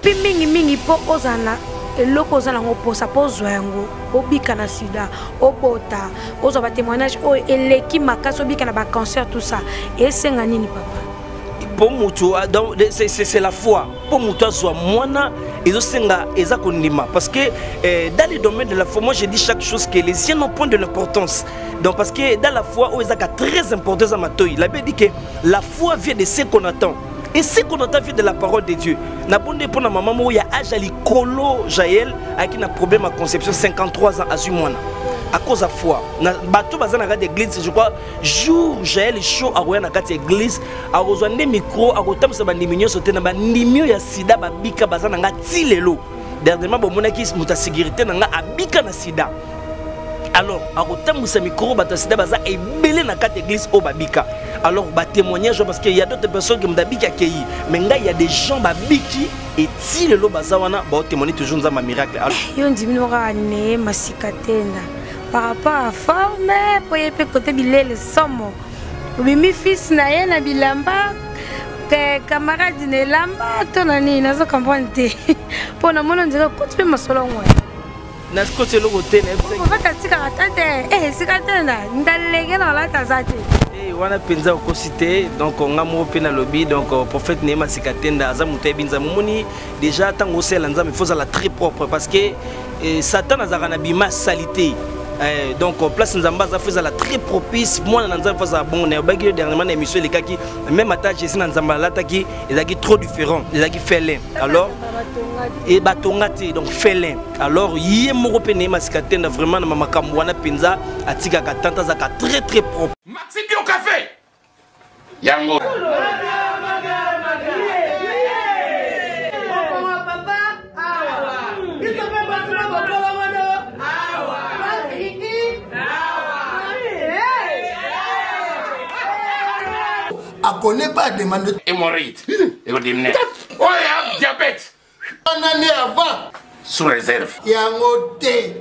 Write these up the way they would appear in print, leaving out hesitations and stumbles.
Mpe mingimingi mpo ozala na eloko oza nango mposa mpo ozwa yango obika na sida obota ozwa batémoignage oyo eleki makasi obika na bacancer tout ça esenga nini papa mpo motu donc c'est la foi mpo motu azwa mwana ezosenga eza kondima parce que eh, dans le domaine de la foi moi je dis chaque chose que les yeux n'ont point de l'importance donc parce que dans la foi oyo ezaka très important eza matoi la bible dit que la foi vient de ce qu'on attend et ce qu'on entend vient de la parole de Dieu nabonde mpo na mama moko ya age ya likolo jael ayaki na problème ya conception 53 ans azwi mwana à cause ya foi na bato baza na kati ya église je crois jour jael show akoya na kati ya église akozwa nde micro akotambwisa bandimi nyonso te na bandimi oyo ya sida babika baza na nga ti lelo dernièrement bomonaki moto ya sécurité na nga abika na sida alors akotambwisa micro bato ya sida baza ebele na kati église oyo babika alors batémoignage parce que y a d'autres personnes ke moto abiki akei mais ngai ya des gens babiki eti lelo baza wana baotémoigne toujours nzambe ya miracle eh, yo ndimi no kaka ne masika tenda par rapport à forme mpo ye mpe kote bilele somo obimi fils na ye na bilamba camarade na elamba to na nini nazo comprendre te mpo namoni ondire okoti mpe masolo yango nakoti eloko te nayebisaki atikaka ta te eh, esika te na ndalenge na olata aza te eh, wana mpenza okosi te donc nga moko mpe nalobi donc euh, prophète neyema sika tenda aza moto ayebi nzambe omoni déjà ntango osalela nzambe faut ozala très propre parce que eh, satan azalaka na bima salite Eh, donc euh, place nzambe aza fo ezala très propice mwana na nzambe fo azala bongo nayobaki yo dernièrement na émission elekaki même ata jésus na nzambe alataki ezalaki trop différent ezalaki felin alors e batonga te donc felin alors ye moko mpe nayema sika tenda vraiment na makambo wana mpenza atikaka tante azalaka très très propre maxi bio café yango akone pas demande hémorroïde ekodimine oyo diabète wana nde avant sous réserve yango te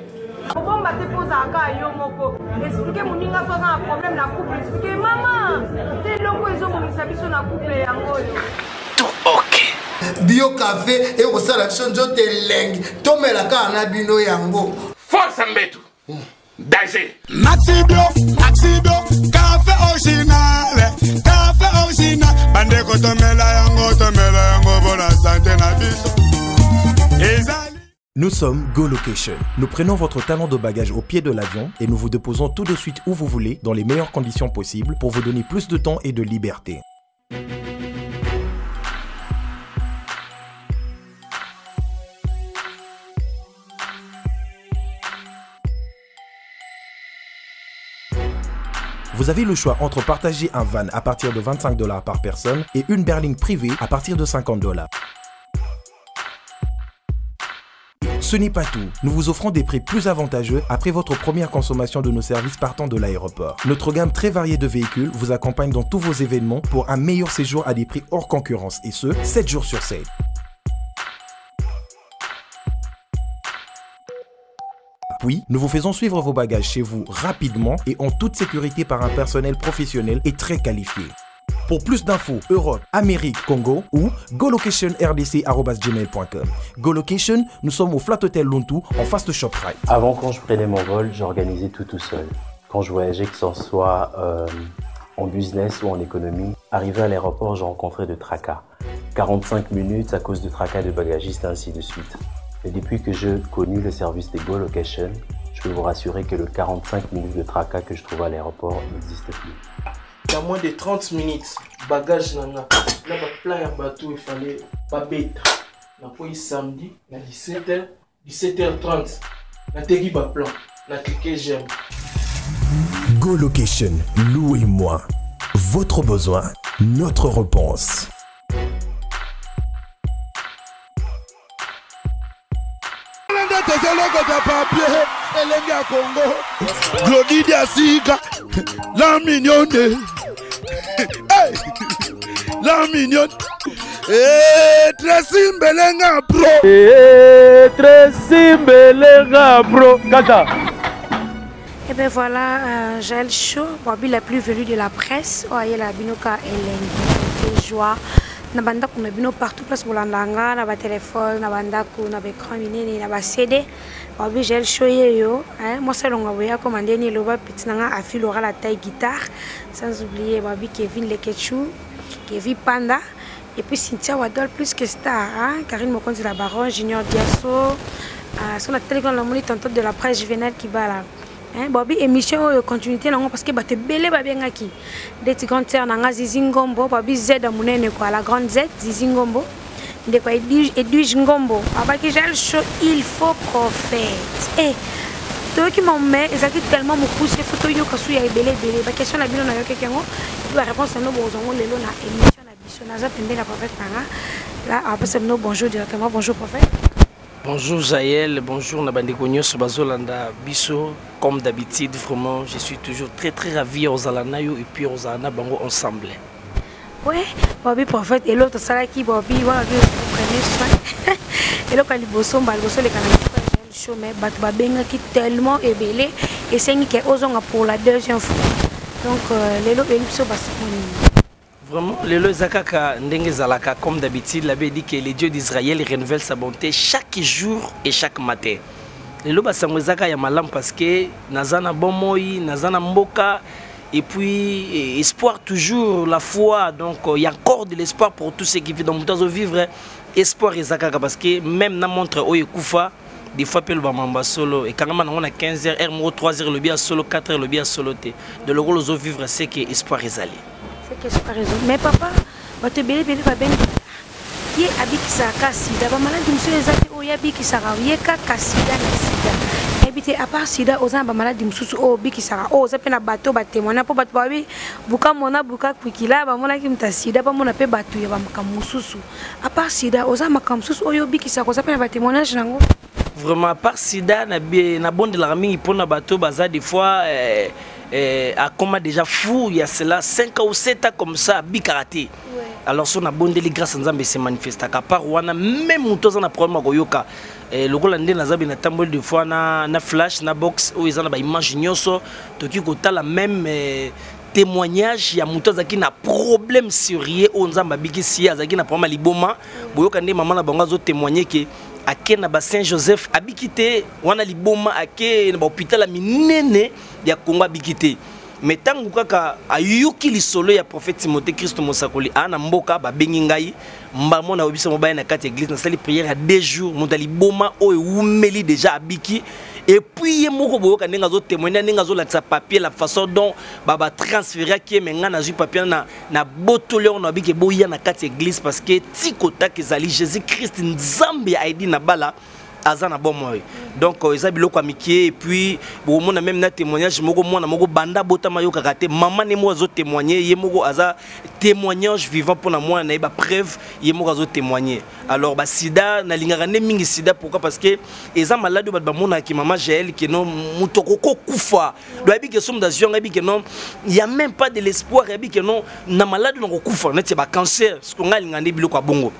kobomba te mpo ozalaka yo moko explike moninga so aza na problème na couple explike mama te eloko ezobongisa biso na couple yango oyo tout ok bio cafe ekosala biso nzoto elengi tomela kaka na bino yango force mbetu danger Maxi bio maxi bio cafe original cafe original bandeko tomela yango tomela yango mpona sante na biso ezali Nous sommes Go Location. Nous prenons votre talon de bagage au pied de l'avion et nous vous déposons tout de suite où vous voulez, dans les meilleures conditions possibles, pour vous donner plus de temps et de liberté. Vous avez le choix entre partager un van à partir de 25 dollars par personne et une berline privée à partir de 50 dollars. Ce n'est pas tout. Nous vous offrons des prix plus avantageux après votre première consommation de nos services partant de l'aéroport. Notre gamme très variée de véhicules vous accompagne dans tous vos événements pour un meilleur séjour à des prix hors concurrence et ce, 7 jours sur 7. Puis, nous vous faisons suivre vos bagages chez vous rapidement et en toute sécurité par un personnel professionnel et très qualifié. Pour plus d'infos, Europe, Amérique, Congo ou golocationrdc.gmail.com. Golocation, nous sommes au Flat Hotel Luntu, en face de ShopRite. Avant, quand je prenais mon vol, j'organisais tout tout seul. Quand je voyageais, que ce soit euh, en business ou en économie, arrivé à l'aéroport, j'ai rencontré de tracas. 45 minutes à cause de tracas de bagagistes, ainsi de suite. Et depuis que j'ai connu le service des Go Location, je peux vous rassurer que le 45 minutes de tracas que je trouve à l'aéroport n'existe plus. Na moins de 30 minutes bagage na nga na baplan ya bato efale babeta nakwei samedi na 17h 17h30 nateki baplan na clique j'aime Go Location, louez-moi. Votre besoin, notre réponse. nde tozolokota papie elenge ya kongo glodi diasika la mignonne hey! la mignonne hey, Tracy Mbelenga bro hey, Tracy Mbelenga bro kaka Et ben voilà, euh, Jaël Show, Bobby la plus venue de la presse, oh, la binoka Hélène, joie. Na bandako na bino partout place bolanda nga na ba téléphone, na bandako, na ba écran minene, na ba CD. Babi Jael Show yeyo, hein, mwasi alonga boya koma ndeni eloba petit na nga afi lora la taille guitare, sans oublier babi Kevin Leketchou, Kevin Panda et puis Cynthia Wadol plus que star, hein, Karine Mokonzi la Baronne, Junior Diasso, son téléphone la moni tantôt de la presse Juvenal Kibala. Hein, Bobby émission oyo continuité nango parce que bato ebele babengaki ndeti grande sœur na nga Zizi Ngombo, Bobby Z ya monene quoi, la grande Z Zizi Ngombo, ndeko ya Edwige Ngombo abaki Jael Show il faut prophète. Eh, toyoki mame ezalaki tellement mokuse, faut toyoka su ya ebele ebele ba question na bino nayokaki yango et puis ba réponse na bino bokozwa yango lelo na émission na biso. Naza pembeni ya prophète na nga là, apesa bino bonjour directement. Bonjour prophète. Bonjour Jaël, bonjour na bandeko nyonso bazolanda biso. Comme d'habitude, vraiment, je suis toujours très très ravi ozala na yo et puis ozala na bango ensemble. Ouais, Bobby prophète et l'autre salaki Bobby, voilà vous prenez soin. Et l'autre liboso mbala liboso le kana Jaël Show mais bato babengaki tellement ebele et sengi ke ozonga pour la deuxième fois. Donc lelo elipso basimoni. Vraiment, lelo eza kaka ndenge ezalaka comme d'habitude, la Bible dit que le Dieu d'Israël renouvelle sa bonté chaque jour et chaque matin. Lelo basango ezaka ya malamu parce que naza na bomoi, naza na mboka et puis espoir toujours, la foi, donc il y a encore de l'espoir pour tous ceux qui vivent dans moto azo vivre, espoir eza kaka parce que même na montre oyo ekufa des fois pe loba mamba solo et quand même on a 15 heures, heure moko 3 heures lobi ya solo, 4 heures lobi ya solo te. De lokolo ozo vivre c'est que espoir ezali. C'est que espoir ezali. Mais papa, bato ebele ebele babengi ye abikisaka sida, ba maladi mosusu eza te oyo abikisaka ye kaka sida na sida. Nayebi te, à part sida oza na ba maladi mosusu oyo obikisaka, oyo oza mpe na bato batémoigna mpo bato babi buka mona buka kwikila bamonaki moto ya sida, bamona mpe bato ya bamakambo mosusu. À part sida oza makambo mosusu oyo obikisaka, oza mpe na batémoignage nango? Vraiment, à part sida, nabondelaka mingi mpona bato baza des fois akoma déjà fou, il y a cela 5 ans ou 7 ans comme ça, abikaka te. Alors so nabondeli grâce à Nzambe se manifestaka. À part wana, même moto aza na problème ya koyoka, lokola nde naza be natamboli des fois na flash na box oyo eza na ba image nyonso, toki kotala même témoignage ya moto azalaki na problème sérieux oyo Nzambe abikisi ye, azalaki na problème ya liboma. Boyoka nde mama na bango azotémoigne ke ake na ba Saint-Joseph abiki te, wana liboma, ake na ba hôpital ya minene ya Congo abiki te. Mais ntango kaka ayoki lisolo ya prophète Timothée Christ Mosakoli a na mboka, babengi ngai mbamo na oyebisa mobali na kati ya église, nasali prière ya 2 jours, moto ya liboma oyo ewumeli déjà abiki. Et puis ye moko boyoka ndenge azotémoigne, ndenge azolakisa papier, la façon dont batransféraki ye, mais ngai nazwi papier na botoli yango, nabiki boya na kati ya église parce que ti kotaka ezali Jésus Christ Nzambe ya aidi na bala aza na bomoi. Donc eza biloko ya mike. Et puis bomona même na témoignage moko, mwana moko banda botama yokaka te, mama ne moko azotémoigne, ye moko aza témoignage vivant mpona mwana na ye, bapreuve ye moko azotémoigne. Alors basida nalingaka nde mingi sida, pourquoi? Parce que eza maladi oyo bato bamonaki mama Jael ke non, moto akoki kokufa, donc ayebi ke so moto azwi yango, ayebi ke non, y a même pas de l'espoir, ayebi ke non, na maladi na kokufa neti ya bacancer. Soki ngai alingaka nde biloko ya bongo.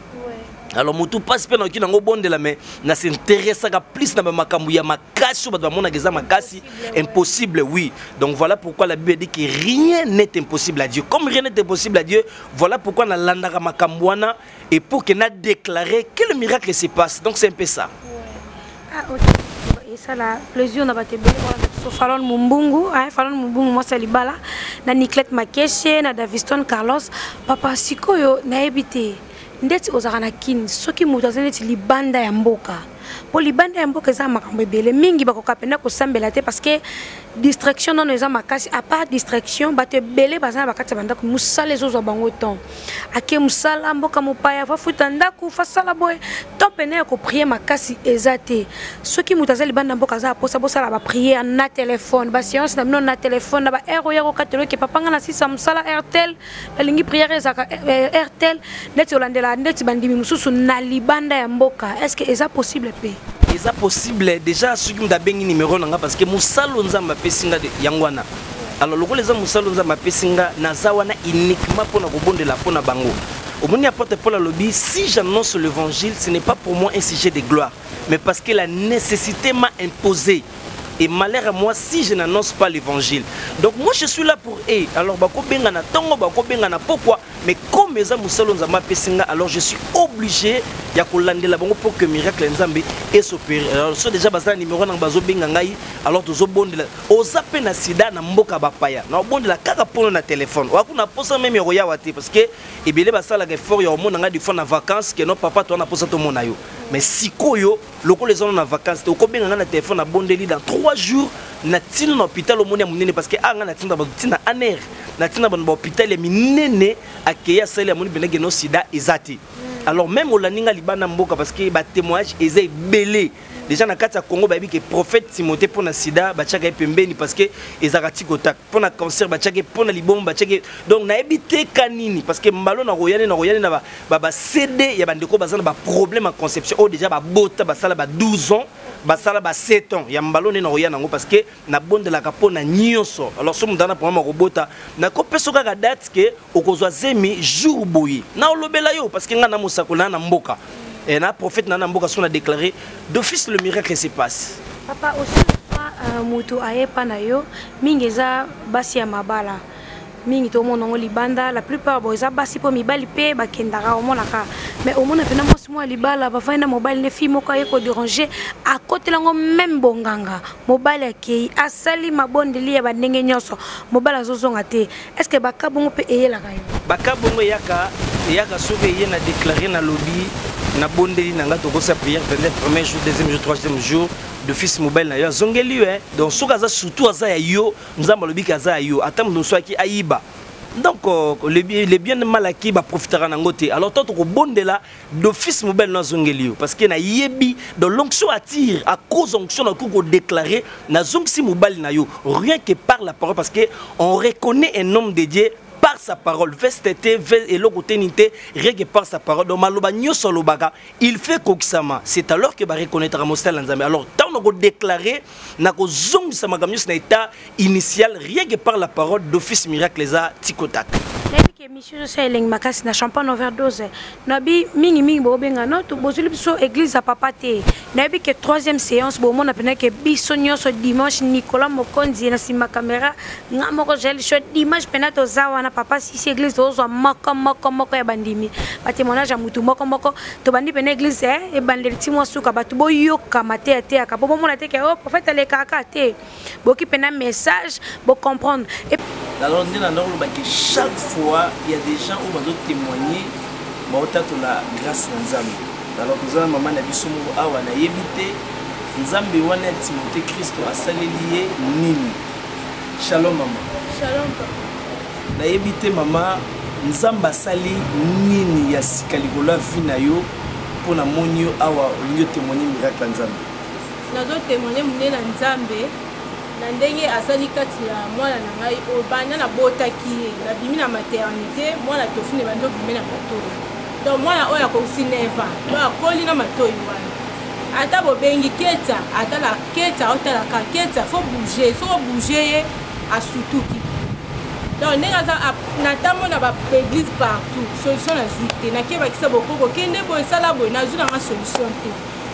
Alors motu mpasi mpe nakoki nango bondela, mais na s'intéressaka plus na bamakambo ya makasi oyo bato bamonaka eza makasi, impossible, oui. Donc voilà pourquoi la Bible dit que rien n'est impossible à Dieu. Comme rien n'est impossible à Dieu, voilà pourquoi nalandaka makambo wana et pour que na déclarer que le miracle se passe. Donc c'est un peu ça. Ah, ok. Esala plaisir na bato ebele wana biso Falon Mumbungu, hein, Falon Mumbungu mwasi ya libala na Niclette Makeshe na Daviston Carlos. Papa, sikoyo nayebi te ndeti ozalaka na Kini, soki moto aza neti libanda ya mboka, mpo libanda ya mboka eza makambo ebele mingi, bakoka mpenza kosambela te parce que distraction nano eza makasi. À part distraction, bato ebele baza na bakati ya bandako, mosala ezozwa bango temps, ake mosala mboka mopaya, fafuta ndako, fasala boye, temps pene ya koprier makasi eza te. Soki moto aza libanda mboka, aza aposa bosala baprière na telefone, baséance na bino na telefone, na baheure oyo akokatela oke papa nga na sisa mosala airtel, nalingi prière ezalaka airtel, neti olandela neti bandimi mosusu na libanda ya mboka, est ce que eza possible mpe? Eza possible déjà soki moto abengi numéro na nga, parce que mosala Nzambe apesi nga yango wana. Alors lokola eza mosala Nzambe apesi nga, naza wana uniquement mpona kobondela mpona bango. Omoni, apôtre Paul alobi: si j'annonce l'évangile, ce n'est pas pour moi un sujet de gloire, mais parce que la nécessité m'a imposé, et malheur à moi si je n'annonce pas l'évangile. Donc moi, je suis là pour eux. Alors bakobenga na ntongo, bakobenga na pokwa, mais comme comme eza mosala oyo Nzambe apesi nga, alors je suis obligé ya kolandela bango pour que miracle ya Nzambe esopere. Alors so déjà baza na numéro nanga, bazobenga ngai, alors tozobondela. Oza mpe na sida na mboka bapaya, na obondela kaka mpona na telefone wakuna posa meme ya koyawa te, parce que ebele basalaka effort ya komona ngai des fois na vacances ke no papa, toa na posa tomona yo. Mais sikoyo lokola eza na vacances te, okobenga ngai na telefone, nabondeli, dans 3 jours natina na hôpital omoni ya monene, parce que a ngai natinda bato ntina aner, natina bato bahôpital ya minene, akei asali, amoni bendeke no sida eza te. Alors même olandi nga libanda mboka, parce que batémoignage eza ebele déjà na kati ya Congo, bayebi ke prophète Timothée, mpo na sida batiaka ye pembeni parce que ezalaka tikotak, mpo na cancer batiaka ye, mpo na libomo batiaka ye. Donc nayebi te ka nini, parce que mbalo nakoyani nakoyani na bacd ya bandeko baza na baproblème ya conception oyo déjà babota, basala ba 12 ans, basala ba 7 ans ya mbalo nde nakoya nango, parce que nabondelaka mpo na nyonso. Alors so moto ana problème ya kobota, nakopesa kaka date ke okozwa zemi jour boye, na olobela yo, parce que ngai na mosakoli na na mboka et na prophète na na mboka, so na déclaré d'office, le miracle se passe. Papa, aussi moto ayepa na yo mingi eza basi ya mabala mingi, tomona yango libanda, la plupart bo eza basi, mpo mibali mpe bakendaka omonaka. Mais omona mpena mwasi moko ya libala bafandi na mobali ne, fille moko aye kodéranger, akotela yango même bonganga, mobali akei asali mabondeli ya bandenge nyonso, mobali azozonga te. Est ce que baka bongo mpe eyelaka yo? Baka bongo eyaka, eyaka. Soki eye na déclaré, nalobi, nabondeli na nga, tokosa prière 29, premier jour, deuxième jour, troisième jour, d'office mobali na yo azongeli yo. Donc soki aza, surtout aza ya yo, Nzambe alobiki aza ya yo, ata moto mosusu aki ayiba, donc le bien mal acquis baprofitaka nango te. Alors to tokobondela, d'office mobali no azongeli yo, parce que nayebi, donc l'onction attire. À cause onction nakoki kodéclarer, nazongisi mobali na yo rien que par la parole, parce que on reconnaît un homme de Dieu par sa parole. Veste te, eloko te, nini te, rien que par sa parole. Donc maloba nyonso alobaka, il fait kokisama. C'est alors que bareconnaîtra mosala ya Nzambe. Alors ntango nakodéclarer, nakozongisa makambo nyonso na état initial, rien que par la parole, d'office miracle eza tikotak. Nayebi ke émission nyonso ya elengi makasi na Champagne Overdose, nabi mingimingi bobenga no bozwili biso église ya papa te. Nayebi ke troisième séance bomona mpena ke biso nyonso dimanche, Nicolas Mokonzi na nsima caméra, nga moko Jael Show, dimanche mpena toza wana. Papa sisi église tozwa moko moko moko ya bandimi, batémoignage ya mutu moko moko. Tobandi mpena église ebandeli ti mwa suka, bato boyokama te ateyaka po bomona te ke o prophète alekaka te, boki mpena message bocomprendre. Alors nde na ndako, chaque fois il y a des gens oyo bazotémoigner, baotatola grâce na Nzambe. Alors toza na mama na biso moko awa, nayebi te Nzambe wana ya Timothée Kristo asaleli ye nini. Shalom mama. Shalom papa. Nayebi te mama, Nzambe asali nini ya sika likolo ya vie na yo, mpo namoni yo awa olingi otémoigne miracle ya Nzambe? Nazotémoigne monene na Nzambe na ndenge asali kati ya mwana na ngai oyo banda nabotaki ye, nabimi na maternité, mwana tofine bandi obime na matoi. Donc mwana oyo akokisi 9 ans, donc akoli na matoi wana. Ata bobengi keta, atala keta, otalaka keta, faut bouger, soki obouge ye asutuki. Donc ndenge aza natambo na baéglise partout, solution nazwi te. Nakebakisa bokoko, kende boye, esala boye, nazwi nanga solution te.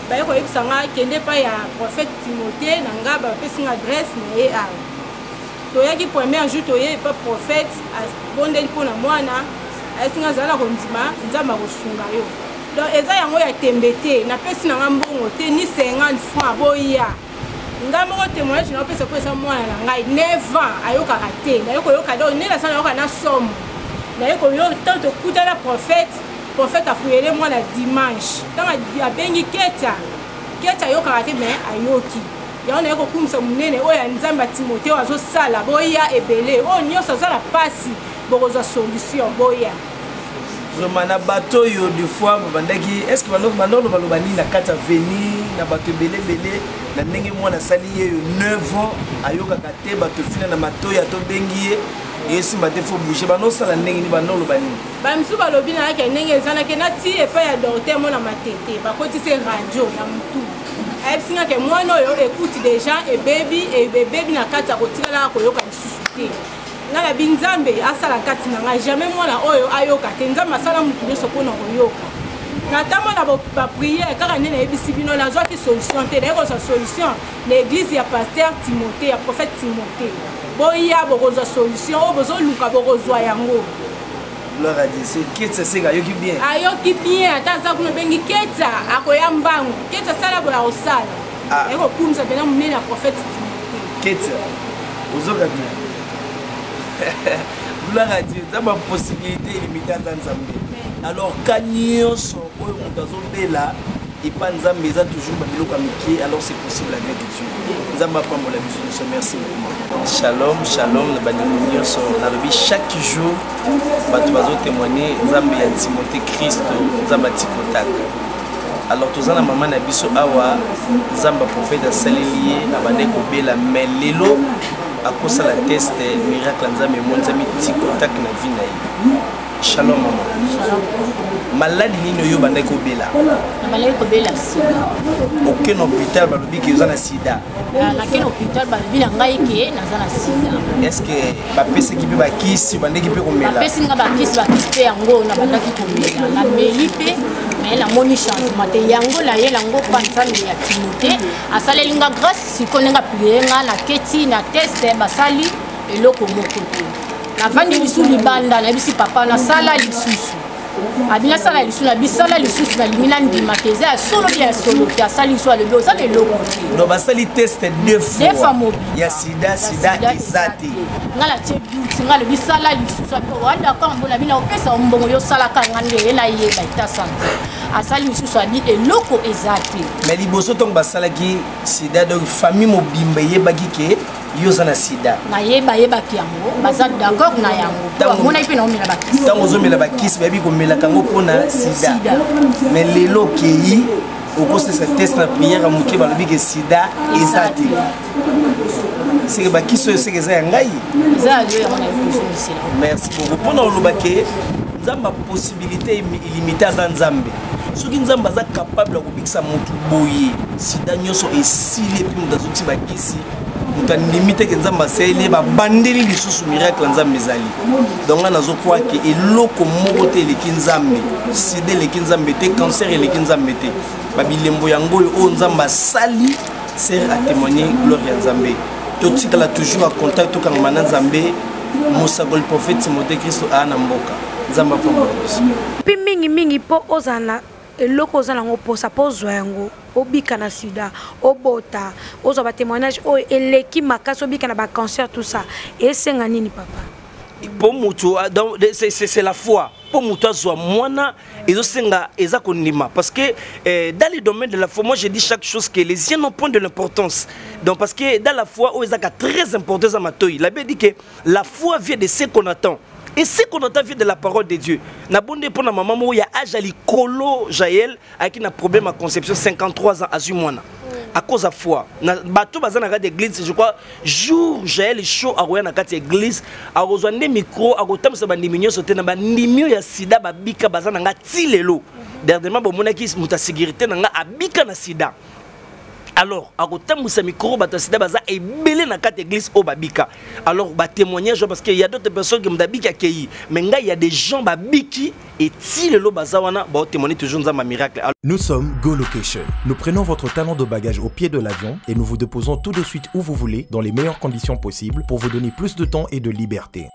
Baye koyebisa nga kende epai ya prophète Timothée na nga, bapesi nga adresse na ye. Awa toyaki premier jour, toye epa prophète, abondeli mpo na mwana, ayesi nga azala na kondima, Nzambe akosunga yo. Donc eza yango ya tembe te, napesi na nga mbongo te, ni 50 francs. Boya nga moko témoignage naopesa mpo eza mwana na ngai, 9 ans, ayokaka te, naye koyoka. Donc nde nasala, nayoka na somo, naye koyoka ntango tokutana prophète. Prophète akuyele mwana dimanche, ntango abengi ketia, ketia ayokaka te, mais ayoki yango. Naye kokumisa monene oyo ya Nzambe ya Timothée oyo azosala. Boya ebele, oyo nyonso aza na mpasi, bokozwa solution, boya. Vraiment na bato oyo des fois babandaki, est ce que bando olobaloba nini na kati ya veni na bato ebele ebele na ndenge mwana asali ye yo 9 ans ayokaka te, bato fina na matoi, atobengi ye esimba te, faut bouger, bando osala ndenge nini, bando oloba nini? Bamisusu balobi nayaki ndenge ezalaki, nati epai ya docteur mona matete, bakotisi radio na motu, ayebisi nga ke mwana oyo ekuti déjà ebebi, ebebi na kati, akotikalaka koyoka lisusu te. Nga nabi Nzambe asala kati na ngai, jamais mwana oyo ayoka te. Nzambe asala motu nyonso mpona koyoka. Natambo na baprière kaka nde nayebisi bino, nazwaki solution te. Naye kozwa solution na église ya pasteur Timothée, ya prophète Timothée. Boya, bokozwa solution oyo bozoluka, bokozwa yango. Gloire à Dieu. C'est Ketsa Sega ayoki bien. Ayoki bien, ata aza kuna obengi Ketsa akoya mbangu. Ketsa sala bola kosala. Ah. Eko kumisa pena munene ya prophète Timothée. Ketsa. Ozoka bien. Gloire à Dieu. Nzambe possibilité illimitée aza Nzambe. Alors ka nyonso oyo moto azobela epa Nzambe eza toujours ba biloko ya mike, alors c'est possible avec Dieu. Nzambe apambola biso nyonso. Merci beaucoup. Shalom, shalom na bandeko nyonso. Nalobi chaque jour bato bazotémoigne Nzambe ya Timothée Christo, Nzambe atikotaka. Alors toza na mama na biso awa, Nzambe prophète asaleli ye abandaki kobela, mais lelo akosala test miracle ya Nzambe emonisami tikotak na vie na ye. Shalom mama. Shalom. Maladi nini oyo obandaki kobela? Nabandaki kobela sida. Oke na hôpital balobi ke oza na sida. Ah, nake na hôpital balobi na ngai ke naza na sida. Est-ce que bapesaki mpe bakisi obandaki mpe komela? Bapesi nga bakisi, bakisi mpe yango nabandaki komela. Nameli mpe mais namoni changement te. Yango nayela yango mpa Nzambe ya Timothée asaleli nga grâce, sikoyo ndenge aplie nga naketi na test basali eloko moko te. Navandi lisusu libanda, nayebisi papa nasala lisusu, abi nasala lisusu, nabi sala lisusu, nalingi nandima te eza ya solo bia ya solo te. Asali lisusu, alobi oza na eloko te. Donc basali test deux fois mobimba ya sida, sida eza te. Nga natie doute, nga alobi sala lisusu, abi oa d'accord, mbo nabi naopesa mbongo yo osalaka nga nde ye nayeba eta sante. Asali lisusu, abi eloko eza te. Mais liboso ntongo basalaki sida, donc famille mobimba eyebaki ke yo oza na sida? Nayeba, yebaki yango, baza d'accord na yango, bamonaki mpe naomela bakisi. Ntango ozomela bakisi, bayebi komelaka yango mpona sida. Mais lelo okei okosesa test na prière ya moke, balobi ke sida eza te. Seke bakisi oyo seke eza ya ngai. Merci beaucoup mpona koloba ke Nzambe ya possibilité illimité aza Nzambe. Soki Nzambe aza capable ya kobikisa motu boye, sida nyonso esili, epi moto azokisi bakisi, moto andimi te ke Nzambe asaleli ye, babandeli lisusu miracle ya Nzambe ezali. Donc ngai nazokwa ke eloko moko te eleki Nzambe. Sida eleki Nzambe te, cancer eleki Nzambe te. Babilembo yango oyo oyo Nzambe asali ser a témoigner gloire ya Nzambe. Totikala toujours en contact, tokangama na Nzambe. Mosakoli prophète Timothée Christo aa na mboka. Nzambe apambola biso. Mpe mingimingi mpo ozala na eloko oza nango mposa mpo ozwa yango, obika na sida, obota, ozwa batémoignage oyo eleki makasi, obika na bacancer, tout ça esenga nini papa? Mpo motu, donc c'est la foi. Mpo motu azwa mwana ezosenga eza kondima, parce que dans le domaine de la foi, moi je dis chaque chose que les yeux n'ont point de l'importance. Donc parce que dans la foi oyo ezaka très important eza matoi. La Bible dit que la foi vient de ce qu'on attend et ce qu'on entend vient de la parole de Dieu. Nabonde mpona mama moko ya age ya likolo, Jael, ayaki na problème ya conception, 53 ans, azwi mwana à cause ya foi. Na bato baza na kati ya église, je crois jour Jael show akoya na kati ya église, akozwa nde micro, akotambwisa bandimi nyonso te na bandimi oyo ya sida babika baza na nga ti lelo. Dernièrement bomonaki moto ya sécurité na nga abika na sida. Alors akotambwisa micro, bato ya sida baza ebele na kati église oyo babika. Alors batémoignage, parce que y a d'autres personnes que moto abiki akei, mais ngai y a des gens babiki et ti lelo baza wana baotémoigner toujours Nzambe ya miracle. Nous sommes Go Location. Nous prenons votre talon de bagage au pied de l'avion et nous vous déposons tout de suite où vous voulez, dans les meilleures conditions possibles, pour vous donner plus de temps et de liberté.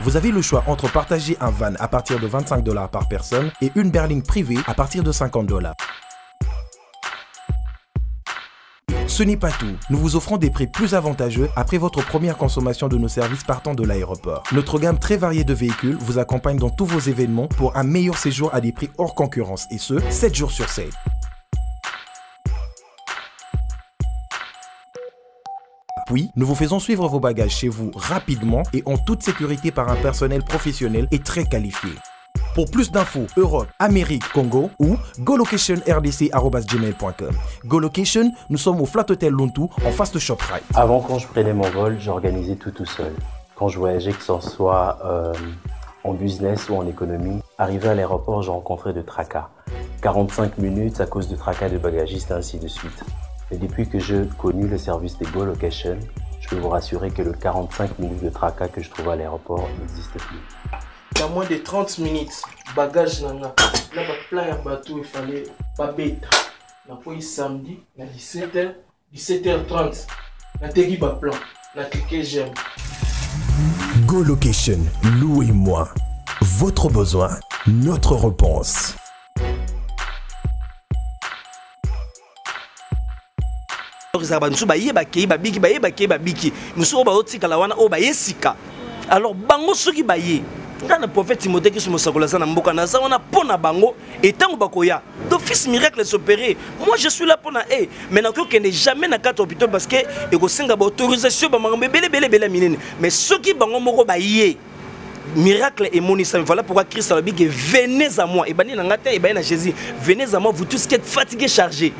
Vous avez le choix entre partager un van à partir de 25 $ par personne et une berline privée à partir de 50 $. Ce n'est pas tout. Nous vous offrons des prix plus avantageux après votre première consommation de nos services partant de l'aéroport. Notre gamme très variée de véhicules vous accompagne dans tous vos événements pour un meilleur séjour à des prix hors concurrence et ce, 7 jours sur 7. Puis, nous vous faisons suivre vos bagages chez vous rapidement et en toute sécurité par un personnel professionnel et très qualifié. Pour plus d'infos, Europe, Amérique, Congo ou golocationrdc arobase gmail point com. Golocation, nous sommes au Flat Hotel Luntu, en face de ShopRite. Avant, quand je prenais mon vol, j'organisais tout, tout seul. Quand je voyageais, que ce soit en business ou en économie, arrivé à l'aéroport, j'ai rencontré de tracas. 45 minutes à cause de tracas de bagagistes, ainsi de suite. Et depuis que j'ai connu le service des Go Location, je peux vous rassurer que le 45 minutes de tracas que je trouvais à l'aéroport n'existe plus. Dans moins de 30 minutes, bagage na nga na baplan ya bato efale babeta. Nakwei samedi na 17h, 17h30 nateki baplan, na clique j'aime. Go Location, louez-moi. Votre besoin, notre réponse. Ezalaka bato mosusu baye bakei babiki, baye bakei babiki, mosusu oyo bazotikala wana oyo baye sika. Alors bango soki baye, ngai na prophète Timothée Kisu mosakoli aza na mboka, naza wana mpo na bango. Etango bakoya d'office, miracle s'opérer. Moi je suis là mpo na e, mais nakoki kokende jamais na kati ya hôpital parce que ekosenga baautorisation, bamakambo ebele ebele ebele ya minene. Mais soki bango moko baye, miracle emonisami. Voilà pourquoi Christ alobi ke venez à moi. Ebandi na ngai te, ebandi na Jésus. Venez à moi, vous tous qui êtes fatigués, chargés,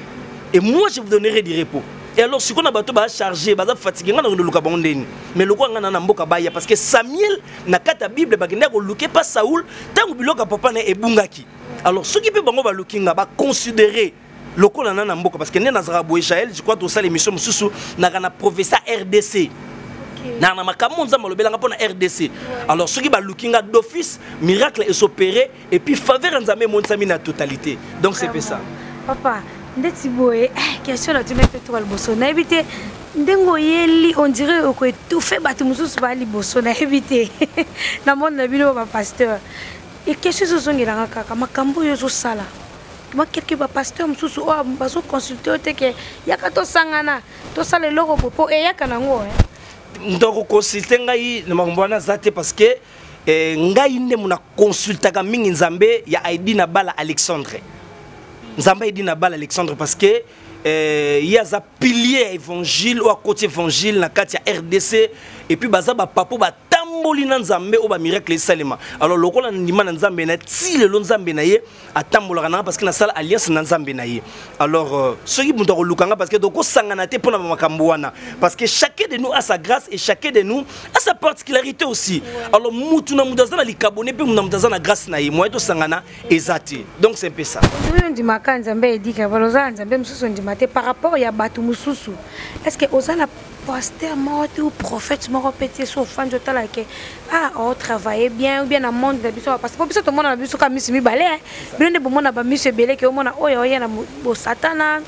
et moi je vous donnerai du repos. Et alors sikoyo na bato bacharge, baza fatigué, ngai nakende luka bango ndeni? Mais lokola ngai na na mboka, baya, parce que Samuel na kati ya Bible bakendaki koluke pa Saul ntango biloko ya papa na ye ebungaki. Alors soki mpe bango baluki nga, baconsidere lokola na na mboka, parce que nde nazalaka boye. Jael, je crois tosala émission mosusu naka na professeur RDC na makambo Nzambe alobelanga mpo na RDC. Alors soki baluki nga d'office, miracle esopéré et puis faveur ya Nzambe emonisami na totalité. Donc c'est pe ça. Papa, ndeti boye, question na tuna mpe toka liboso, nayebi te ndenge oyeli, on dirait okoétouffe bato mosusu baa liboso, nayebi te na monde na bino bapasteur. E question ezozongelanga kaka makambo oyo ozosala mwa quelque bapasteur mosusu oyo bazoconsulte oyo te ke yaka tosangana tosala eloko bo mpo eyaka nango. Moto akoconsulte ngai na makambo wana aza te, parce que ngai nde mona consultaka mingi Nzambe ya Aidi na bala Alexandre, Nzambe Aidi na bala Alexandre, parce que ye aza pilier ya évangile oyo akoti évangile na kati ya RDC. Et puis baza bapapo batamboli na Nzambe oyo bamiracle esalema. Alors lokola ndima na Nzambe na ti lelo, Nzambe na ye atambolaka nanga parce que nasala alliance na Nzambe na ye. Alors soki moto akoluka nga, parce que tokosangana te mpona bamakambo wana, parce que chacun de nous a sa grâce et chacun de nous a sa particularité aussi. Alors mutu na mutu aza na likabo ne mpe mutu na mutu aza na grâce na ye, moye tosangana eza te. Donc c'est un peu ça. Oyo ondimaka Nzambe edika bala, oza na Nzambe mosusu ondima te par rapport ya bato mosusu? Est ce que oza na pasteur moko te ou prophète moko mpe te so ofandi otala ke ah, otravaille bien, ou bien na monde na biso? Parce que po biso tomona na biso ka miso mibale, bino nde bomona bamiso ebele ke omona oyo oya na bosatana,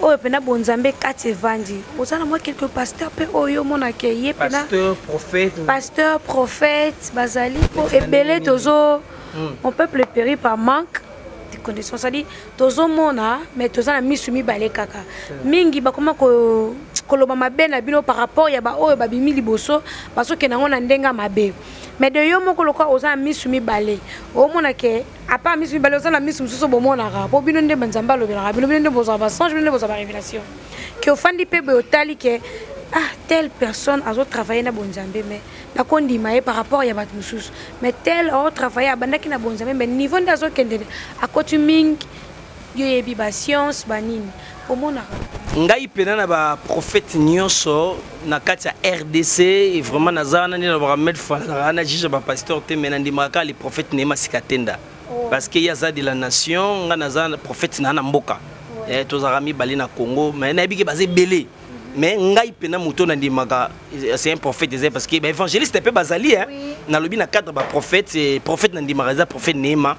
oyo mpena bonzambe kati evandi. Oza na mwa quelque pasteur mpe oyo omona ke ye mpena pasteur, prophète? Pasteur, prophète bazali po ebele. Tozo mon peuple périt par manque de connaissance, c'est-à-dire tozomona mais toza na misu mibale kaka. Mingi bakoma koloba mabe na bino par rapport ya baoyo babimi liboso, bazokende yango na ndenge ya mabe. Mais de yo moko, lokola oza na misu mibale, omona ke à part misu mibale oza na misu mosusu bomonaka, po bino nde Banzambe alobelaka bino, bino nde bozwa basonge, bino nde bozwa barévélation, ke ofandi mpe boye otali ke ah, telle personne azotravaille na bonzambe, mais nakondima ye par rapport ya bato mosusu, mais tel aotravaille, abandaki na bonzambe, mais niveau nde azokende akoti mingi, yo yebi bascience banini, omonaka? Ngai mpena na baprophète nyonso na kati ya RDC, et vraiment naza wana nde nalobaka maître fois, nazalaka na juge ya bapasteur te, mais nandimaka kaka le prophète Neema Sikatenda, parce que ye aza de la nation, ngai naza prophète na mboka. Tozalaka mibale na Congo, mais nayebi ke baza ebele, mais ngai mpena moto nandimaka c'est un prophète eza, parce que baévangéliste mpe bazali. Nalobi na cadre baprophète, prophète nandimaka eza prophète Neema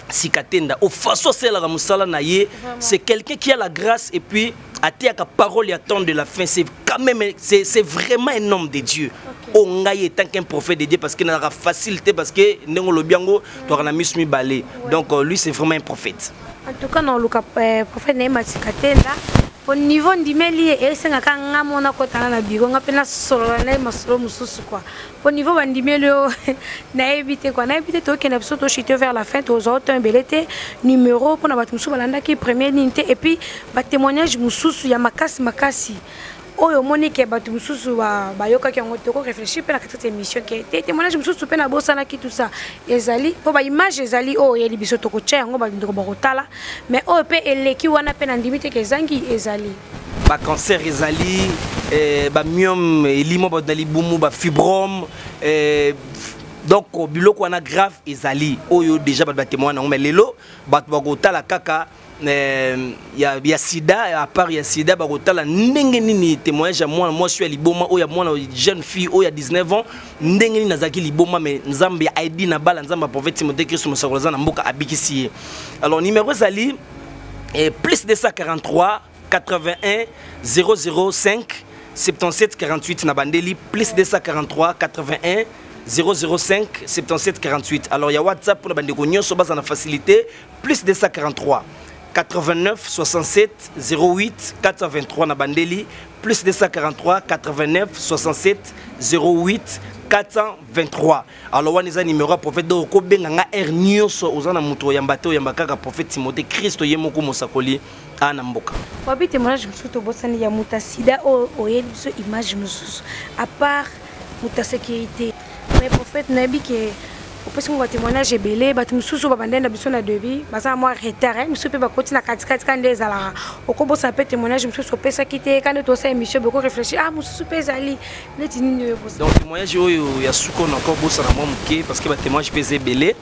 Sikatenda. Au façon asalelaka mosala na ye, c'est quelqu'un qui a la grâce et puis ateyaka parole ya temps de la fin. C'est quand même, c'est vraiment un homme de Dieu. Oyo ngai étant qu'un prophète de Dieu, parce que nazalaka facile te, parce que ndenge olobi yango, toaka na miso mibale. Donc lui, c'est vraiment un prophète. En tout cas naoluka prophète Neema Sikatenda po niveau ndimeli ye, esengaka nga mona kotana na biro, nga mpe nasolola na ye masolo mosusu kua, po niveau bandimeli oyo nayebi te kua, nayebi te. Tokende biso tochute vers la fin, tozwa oto ebele te. Numéro mpona bato mosusu balandaki premier nini te, et puis batémoignage mosusu ya makasi makasi oyo omoni ke bato mosusu bayokaki yango, toko réfléchir mpe na kati ya émission ke te témoignage mosusu mpe nabosanaki, tout ça ezali mpo baimage ezali oyo oyeli biso, tokotia yango, bandeko bakotala. Mais oyo mpe eleki wana mpe nandimi te ke ezangi ezali. Bacancer ezali, bamyome elimo bato na libumu, bafibrome, donc biloko wana grave ezali oyo déjà bato batémoigne yango. Mais lelo bato bakotala kaka. eh, ya, ya sida, à part ya sida bakotala ndenge nini témoignage ya mwana mwasi ya liboma oyo ya mwana jeune fille oyo ya 19 ans, ndenge nini azalaki liboma, mais Nzambe ya aidi na bala, Nzambe ya prophète Timothée Christ mosakoli aza na mboka, abikisi ye. Alors numéro ezali eh, plus 243 81 005 77 48. Na bandeli, plus 243 81 005 77 48. Alors ya WhatsApp mpona bandeko nyonso baza na facilité, plus 243 89 67 08 423. Na bandeli, plus 243 89 67 08 423. Alors wana eza numéro ya prophète. Donc okobenga nga heure nyonso, oza na moto oyamba te, oyamba kaka prophète Timothée Christo ye moko mosakoli aa na mboka. Wapi témoignage mosusu tobosani ya moto ya sida oyo oyebi biso image mosusu à part moto ya sécurité? Mais prophète, nayebi ke opesi ngo batémoignage ebele. Bato mosusu babandai na biso na début baza na mwa retard, mosusu mpe bakoti na katikati. Ka nde ezalaka, okobosana mpe témoignage mosusu opesaki te. Ka nde tosala émission, boko réfléchir, ah, mosusu mpe ezali neti nini oyo? Donc témoignage oyo ya suka oyo nakobosana mwa moke, parce que batémoignage mpe eza ebele,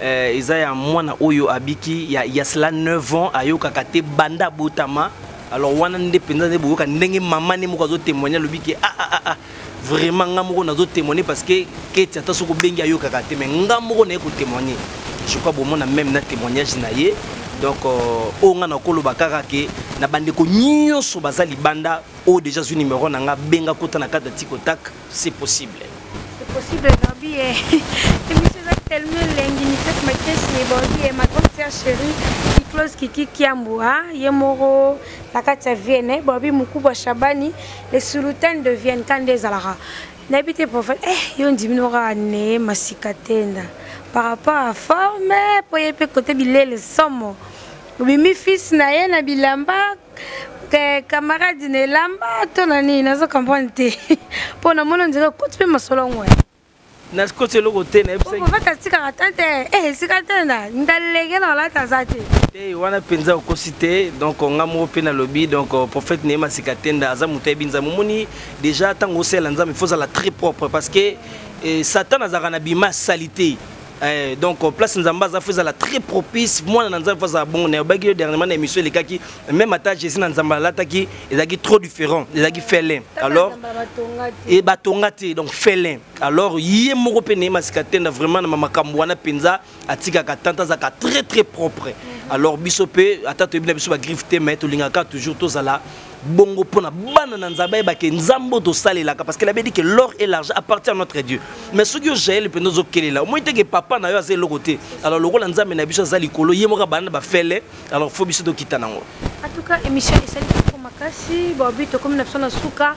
eza ya mwana oyo abiki ya cela 9 ans, ayokaka te banda abotama. Alors wana nde mpenza nde boyoka ndenge mama nde moko azotémoigne, alobi ke ah, ah, ah, ah, vraiment nga moko nazotémoigne, parce que keti ata soki obengi ayokaka te, mais nga moko naye kotémoigne. Je crois bomona même na témoignage na ye. Donc oyo nga nakoloba kaka ke na bandeko nyonso baza libanda oyo déjà zwi numéro na nga, benga, kota na kati ya tikotak, c'est possible. C'est possible. Nabi émission eza tellement elengi. Nikete Makesi bobi, ma grande sœur chérie Kiclose Kiki Kiambu ye moko na kati ya Vienne, bobi Mokubwa Shabani, le sultan de Vienne. Ka nde ezalaka, nayebi te prophète, yo ndimi no kaka ne masika tenda par rapport à forme, po ye mpe kote bilele somo, obimi fils na ye na bilamba, camarade na elamba to na nini? Nazo comprendre te, mpo namoni ondire okoti mpe masolo yango. Nakoti eloko te. Nayebisaki atikaka ta te, esika te na ndalenge na olata aza te. Te, wana mpenza okosi te. Donc nga moko mpe nalobi, donc prophète Neyema Sika Tenda aza moto ayebi Nzambe. Omoni déjà, ntango osala Nzambe, il faut ozala très propre, parce que Satan azalaka na bima salité. Donc place Nzambe aza, faut ezala très propice. Mwana na Nzambe faut azala bongo. Nayobaki yo dernièrement na émission elekaki, même ata Jésus na Nzambe alataki ezalaki trop différent, ezalaki félin. Alors e batonga te, donc félin. Alors ye moko mpe Neyema Sika Tenda, vraiment na makambo wana mpenza atikaka tante, azalaka très très propre. Alors biso mpe, ata toyebi na biso bagriffe te, mais tolingaka toujours tozala bongo mpona bana na Nzambe ayebake Nzambe oyo tosalelaka, parce que la dit que l'or et l'argent appartient à notre Dieu. Mais soki yo Jael mpenza ozokelela, omoni teke papa na yo aza eloko te. Alors lokola Nzambe na biso aza likolo, ye moko abanda bafele, alors faut biso tokita nango. En tout cas, émission esali kitoko makasi. Bobi, tokomi na biso na suka.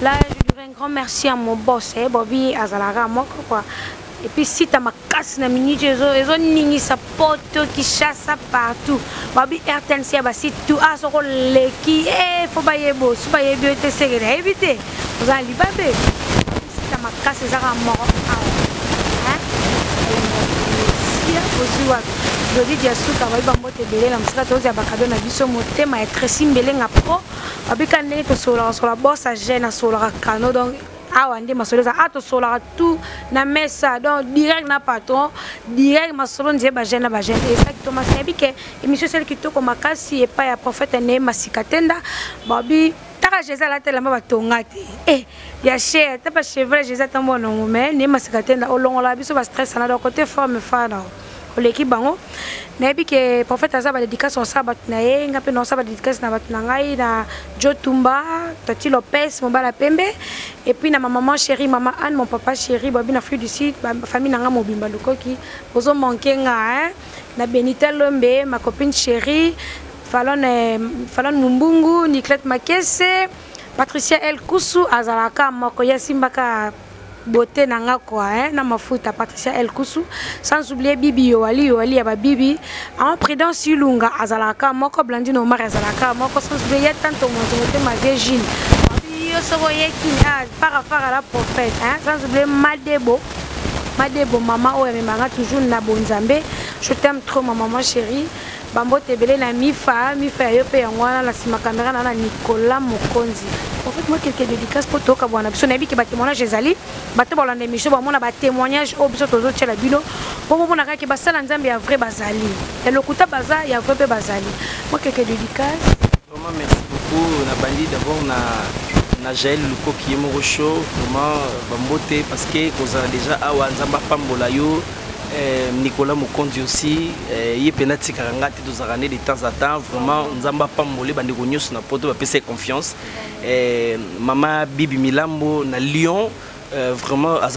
Là, je dirais un grand merci à mon boss, eh, Bobi azalaka moko quoi. Et puis sita makasi na minute ezoningisa poto Kishasa partout. Babi RTNC ya basi tout, ah, soko leki, eh, fo bayebo so bayebi yo te, seke nayebi te, oza na libabe. Sita makasi ezaka moko awa sia ozwi wapi? Jodi ya suka, babi bambote ebele na mosika. Tozwa bakado na biso, motema ya Tresi Mbelenga Pro. Babika ndenge tosololaka sola bosa jeune asololaka kano. Donc awa nde masolo eza, a tosololaka tout na mesa, donc direct na patron, direct masolo nzeye bajeune na bajeune. Eza kitoko masi. Nayebi ke émission esali kitoko makasi epai ya prophète Neyema Sika Tenda. Babi taka Jésus alata elamba batonga te, ya cher te, bachevre Jésus atambola nango. Mais Neyema Sika Tenda olongola biso bastress na donc côté forme fa na oleki bango. Nayebi ke prophète aza badédicace, osala bato na ye. Nga mpe naosala badédicace na bato na ngai, na Jo Tumba, Tati Lopez, mobala pembe, et puis na ma maman chérie, mama Anne, mon papa chéri Bobi na Fruit du Sud, famille na nga mobimba lukoki ozomanke nga, hein? Na Benita Lombe, ma copine chérie Falon, Falon Mumbungu, Niclette Makese, Patricia El Kusu azalaka moko ye asimbaka beauté na nga quoi, hein, na mafuta Patricia El Kusu, sans oublier Bibi Yoali Yoali ya babibi en Prudence Ilunga azalaka moko, Blandine Omar azalaka moko, sans oublier ya tanto moto motema Virgile yo soko oyeki, ah, fara fara la prophète, hein, sans oublier Madebo Madebo, mama oyo amemanga toujours na bonzambe. Je t'aime trop, ma maman chérie. Bambote ebele na Mifa Mifa ya yo mpe yango wana na nsima kamera na Nicolas Mokonzi. En fait, moi, quelques dédicaces mpo tokabwana biso. Nayebi ke batémoignage ezali, bato balanda émission bamona batémoignage oyo biso tozotiela bino. Mpo bomonaka ke basala Nzambe ya vrai bazali, ya lokuta baza, ya vrai mpe bazali. Mwa quelques dédicaces. Vraiment merci beaucoup. Na bandi d'abord na Jaël Lukoki ye moko show, vraiment bambote, parce que kozala déjà awa, Nzambe apambola yo. Nicolas Mokonzi aussi, ye mpenza atikaka nga te, tozalaka nde de temps à temps. Vraiment Nzambe apambole bandeko nyonso na poto bapesa ye confiance. Mama Bibi Milambo na Lyon, vraiment aza